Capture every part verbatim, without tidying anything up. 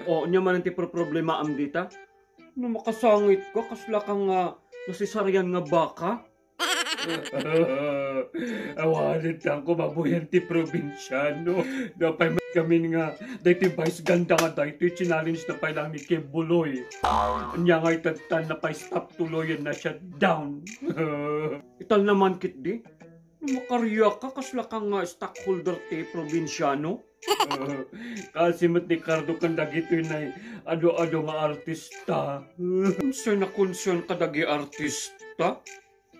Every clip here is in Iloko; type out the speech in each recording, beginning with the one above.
O, ania man ti problemaam dita? No makasangit ka, kasla ka nga nasisarian nga baka? Awan, itang kumabuyan ti probinsiano. Napay met kami nga, daytoy vice ganda nga daytoy challenge na pay lang ni Kibuloy. Nia nga itattan na pay stop tuloy na shutdown. Itan naman kitdi. No makariak ka, kasla ka nga stockholder ti probinsiano. Kasi met ni Cardo kan dagitoy na adu-adu nga artista. Concern na concern ka dagi artista?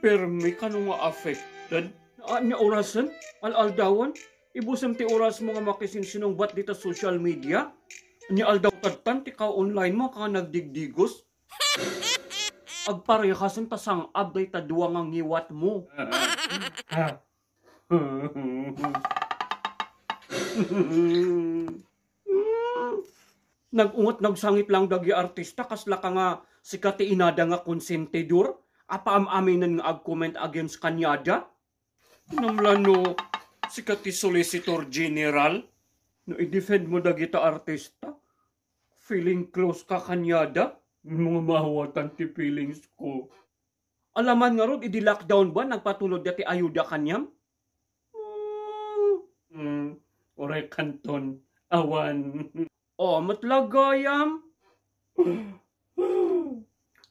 Permi kano nga affected? Ah, nia orasen? Al-aldawan? Ibusem ti oras mo nga makisinsinungbat dita social media? Nia aldaw tattan ti ka-online mo, ka nagdigdigos? Agparehasen ta sang-ab dayta dua nga ngiwat mo. Nag-unget nagsangit lang dagi artista, kasla ka nga sika ti inada nga konsentidor, a paam-aminen nga ag-comment against kaniada. Namlano, sika ti Solicitor General? No i-defend mo dagita artista, feeling close ka kaniada? Mga maawatan ti feelings ko. Alaman ngarud, idi lockdown ba, nagpatulod da ti ayuda kaniam? Hmm, hmm, uray kanton, awan. O, met la gayam?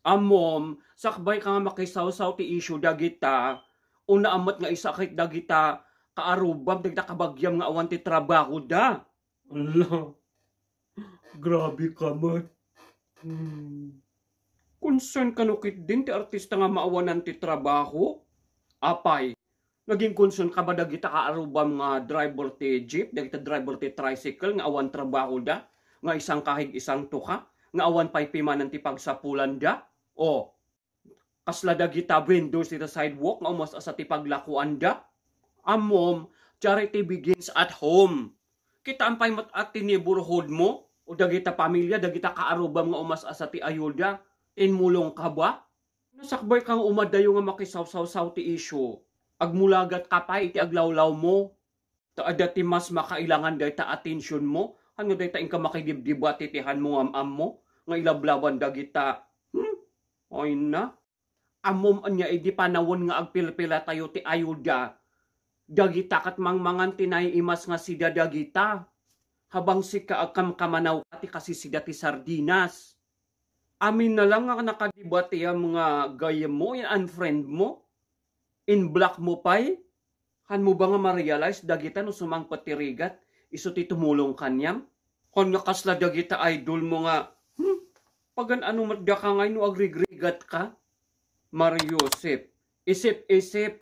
Ammom, sakbay ka nga makisawsaw ti issue dagita, una met nga isakit dagita kaarubam, dagita kabagiam nga awan ti trabaho da. Ala, grabe ka met. Hmm. Concern kano ketdin ti artista nga maawanan ti trabaho? Apay, naging concern ka ba dagita kaarubam nga driver ti jeep, dagita driver ti tricycle nga awan trabaho da, nga isang kahig isang tuka, nga awan pay pimanan ti pagsapulan da? O, kasla dagita vendors dita sidewalk nga umas-asa ti paglakuan da? Ammom, charity begins at home. Kitaem pay met a ti neighborhood mo, o dagita pamilya, dagita kaarubam nga umas-asa ti ayuda, inmulong ka ba? Nasakbay ka nga umadayo nga makisawsawsaw ti issue. Agmulagat ka pay iti aglawlaw mo. Ta adda ti mas makailangan dayta attention mo, haan nga dayta inka makidibdibat iti han mo nga am-ammo, nga ilablaban dagita. Hmm? Ay na. Ammom ania idi panawen nga agpilpilatayo ti ayuda, dagita kat mangmangan ti naiimas nga sida dagita. Habang sika agkamkamanawka ti kasisida ti sardinas. Amin na lang nga nakadibatiam nga gayyem mo, in-unfriend mo, in-block mo pay. Haan mo ba nga ma-realize dagita no sumangpet ti rigat, isu ti tumulong kaniam? Haan nga kasla dagita idol mo nga, hmm, pagan-ano met daka ngay no agrigrigat ka? Mario Sip, isip-isip,